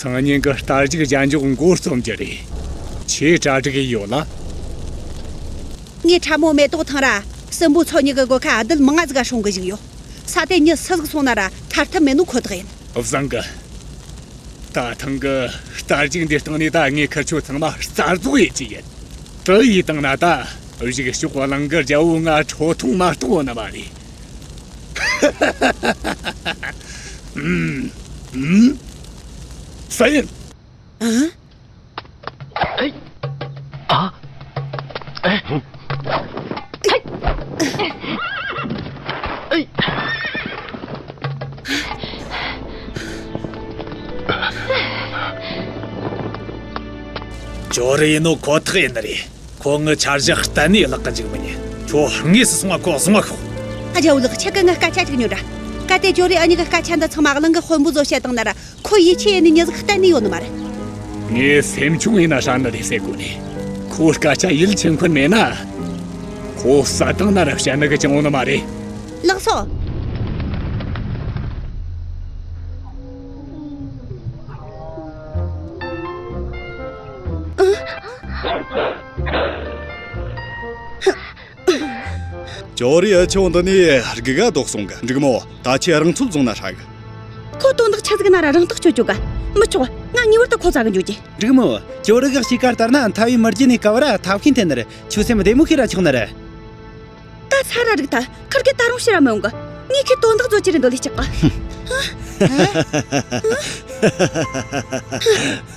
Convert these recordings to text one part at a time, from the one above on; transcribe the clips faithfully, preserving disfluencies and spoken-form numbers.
སང་ཉིན་གི་རྟ་རྒྱུག་རྒྱན་འཇོག་འགོ་རྩོམ་རྒྱུ་རེད། ཁྱོས་གྲ་སྒྲིག་ཡས་ཡོད་ལ། ངས་ཁྲ་མོ་མེ་ཏོག་ཐང་ར་སྲིན་པོའི་མཚོ་གཉིས་གི་སྒོ་ཁ་རྡུལ་མང་ང་ཟིག་ག་སྲུང་གི་བཞུགས་ཡོད། ས་དེ་མྱི་སུ་ཟིག་སོང་ན་ར་ཐར་ཐབས་མེད་ནོ་ཁོ་ཐག་ཡིན། བཟང་གི། ད་ཐེངས་གི་རྟ་རྒྱུག་འདིའི་སྟེང་ནས་ད་ངས་ཁུར་ཆོ་ཚང་མ་རྩ་རྫོགས་ཡེད་རྒྱུ་ཡིན། དེ་ཡས་བཏང་ན་ད་གཞུག་ཕྱོགས་གླིང་གི་རྒྱལ་བོ་ང་ཁྲོ་ཐུང་མ་གཏོགས་ཡོད་ནི་མ་རེད། ཨུམ། ཨུམ། སུ་ཡིན། ཨ། ཨེ། ཨ། ཨེ། ཨེ། ཇོ་རི་ཡིན་ནོ་ཁོ་ཐག་ཡིན་ནི་རེད། ཁོ་ངའི་འཆར་གཞི་གཏན་ནས་བརླག་གི་འཇུག་མི་ཉན། ཁྱོད་དངོས་སུ་སོང་བ་ཁོ་བཟུང་བ་ཤོག། ཨ། རྒྱལ་བོ་ལགས། ཁྱེད་ཀྱིས་ངའི་སྐད་ཆ་ཅིག་ཉོན་དྲ། གལ་ཏེ་ཇོ་རི་འུ་གཉིས་ཀྱི་སྐད་ཆ་འདི་ཚང་མ་གླིང་གི་དཔོན་པོ་ཚོ་བཤད་བཏང་ན་ར། ཁོ་ཡིད་ཆེས་ཡེད་ནི་མྱི་ཟིག་གཏན་ནས་ཡོད་ནི་མ་རེད། ངས་སེམས་ཆུང་ཡིན་ན་ཧྲ་ནི་རེད་ཟེར་གོ་ནི། ཁོའི་སྐད་ཆ་ཡིད་ཆེས་མཁན་མེད་ན། ཁོ་བསད་བཏང་ན་ར་བཤད་ནི་གི་ཅང་ཡོད་ནི་མ་རེད། ལགས་སོ། ཇོ་རི་འུ་ཆོ་འདི་ནས་སྒུག་ག་འདུག་སོང་གི། འབྲུག་མོ། ད་ཁྱོས་རང་ཚོད་བཟུང་ན་ཧྲ་གི། ཁོ་དོན་དག་ཆི་ཟིག་ན་ར་རང་ཐག་གཅོད་རྒྱུ་ག། མི་ཆོག། ང་ངེས་པར་དུ་ཁོ་བཙལ་གི་འགྱོ་རྒྱུ། འབྲུག་མོ། ཇོ་རི་གི་གཤིས་ཀ་ལྟར་ན་མཐའ་བའི་མི་རྒྱུད་ནས་བཀབ་ར་ཐབས་ཤེས་འཐེན་ནི་རེད། ཁྱོད་སེམས་བདེ་མོ་བྱས་ར་ཆོག་ནི་རེད། ད་ཚར་ར་རིག་ཐལ། ཁུར་གེ་ད་རུང་ཕྱིར་ར་མི་ཡོང་གི། ངས་ཁྱོད་དོན་དག་མཛོད་ཀྱི་རེད་འདོད་ལས་སྐྲག་གི།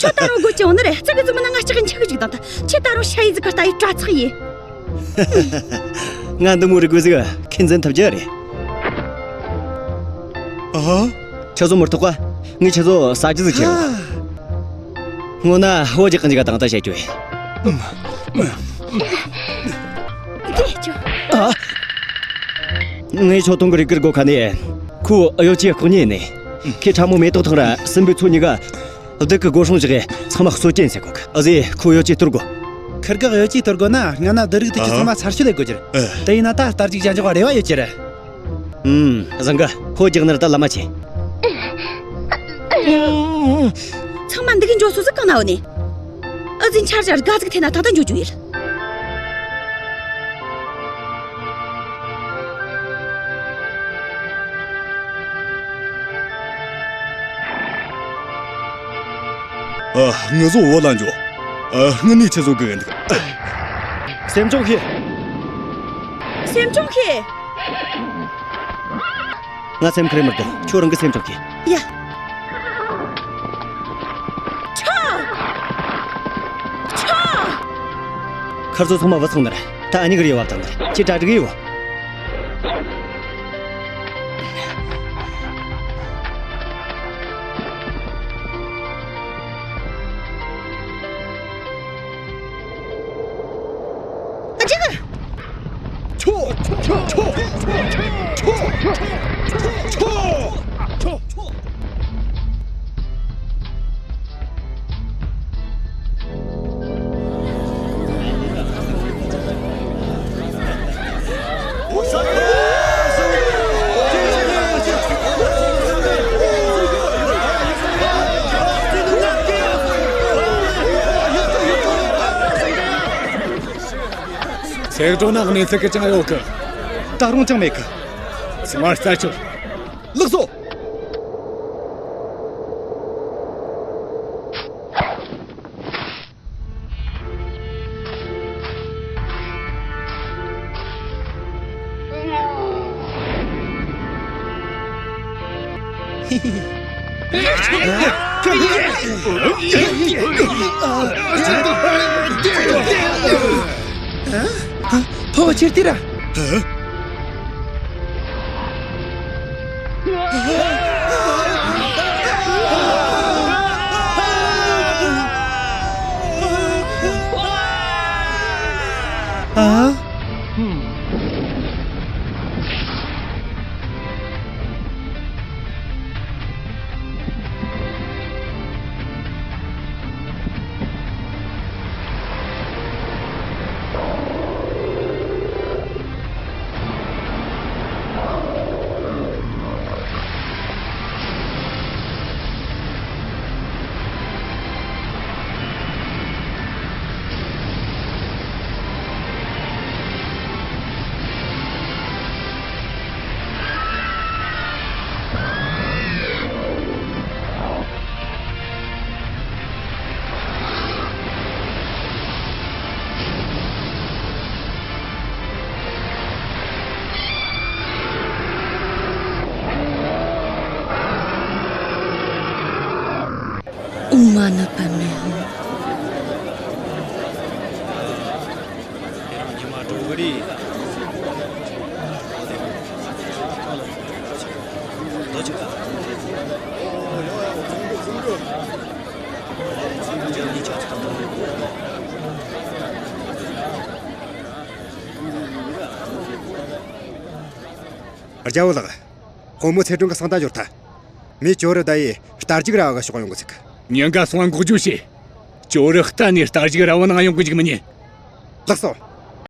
ཁྱོད་ད་རུང་དགོད་ཀྱི་ཡོང་ནི་རེད། ཙི་གེ་ཙི་མིན་ན་ང་སྐྲག་གི་འཆི་གི་འཇུག་དང་ད། ཁྱོད་ད་རུང་ཤ་ཡི་ཟིག་གི་ལྟ་ཡི་དྲ་ཚག་ཡིན། ང་འདི་མོ་རིག་གོ་ཟིག་ཁས་འཛིན་ཐུབ་རྒྱུ་རེད། ཨ། ཁྱེད་ཚོ་མི་ཐོག་ག། ངས་ཁྱེད་ཚོ་ཟ་རྒྱུ་ཟིག་ཁྱེར་ཡོང་། སྔོན་ན་བོད་ཀྱི་གང་ཅི་ག་དང་ད་བཤད་རྒྱུ། ཨ། ངས་ཁྱོད་དོན་གི་རིག་གི་སྒོ་ཁ་ནས། ཁོ་གཡོ་ཅན་ལྐོག་ཉེས་ནས། ཁོས་ཁྲ་མོ་མེ་ཏོག་ཐང་ར་སྲིན་པོའི་མཚོ་གཉིས་ཀ། བདུད་ཀྱི་སྒོ་སྲུང་བཞག་གི་ཚང་མ་གསོད་རྐྱེན་ཟེར་གོ་གི། ཨ་ཟེ་ཁོ་གཡོ་ཅན་གཏོར་དགོས། ཁུར་གེ་གཡོ་ཅན་གཏོར་དགོས་ན་སྔ་ན་བདུད་རིགས་དེ་ཚོ་ཚང་མ་ཚར་གཅོད་ལས་དགོས་རྒྱུ་རེད། དེ་ཡིན་ན་ད་རྟ་རྒྱུག་རྒྱན་འཇོག་རེ་བ་ཡོད་རྒྱུ་རེད། ཨུམ། བཟང་གི། ཁོ་རྒྱག་ནི་རེད། ད་ལམ་མ་ཆས། ཚང་མ་འདི་གི་འགྱོ་སོ་ཟིག་གང་ན་ཡོད་ནི། ཨ་ཟེ་འཆར་གཞི་དགའ་ཟིག་འཐེན་ན་ད་ད་འགྱོ་རྒྱུ་ཡིན། ཨ། ངུ་བཟོ་བོ་ལ་འགྱོ། ཨ། ངུ་ནི་ཆི་བཟོ་གི་འདུག། སེམས་ཆུང་བྱོས། སེམས་ཆུང་བྱོས། ང་སེམས་ཁུར་མི་དགོས། ཁྱོད་རང་གི་སེམས་ཆུང་བྱོས། ཡ། ཁྱོད། ཁྱོད། ཁར་ཚོ་ཚང་མ་བུད་སོང་ནི་རེད། ད་ཨ་ནི་གི་རེ་བ་བཏང་ནི་རེད། ཁྱེད་གྲ་སྒྲིག་ཡོད། ཨ་ཅག། ཆོ། ཆོ། ཆོ། ཚེགས་གྲོ་ན་གནས་ཚུལ་གི་ཅང་ཡོད་གི། ད་རུང་ཅང་མེད་གི། སོང་བར་ལྟ་ཆོག། ལགས་སོ། ཕོ་བོ་ཁྱེར་ཏེ་ར། ཨ། ཨོཾ་མ་ཎི་པདྨེ་ཧཱུྃ། རྒྱལ་བོ་ལགས། དཔོན་མོ་ཚེ་སྒྲོན་གྱི་གསང་བརྡ་འབྱོར་ཐལ། མོས་ཇོ་རུ་བདའ་ཡི་རྟ་རྒྱུག་ར་བ་གི་ཕྱོགས་ཡོང་གི་ཟིག། ཉིན་འགའ་སོང་ང་འགོག་རྒྱུ་བྱོས། ཇོ་རུ་གཏན་ནས་རྟ་རྒྱུག་ར་བ་ནང་ཡོང་གི་འཇུག་མི་ཉན། ལགས་སོ།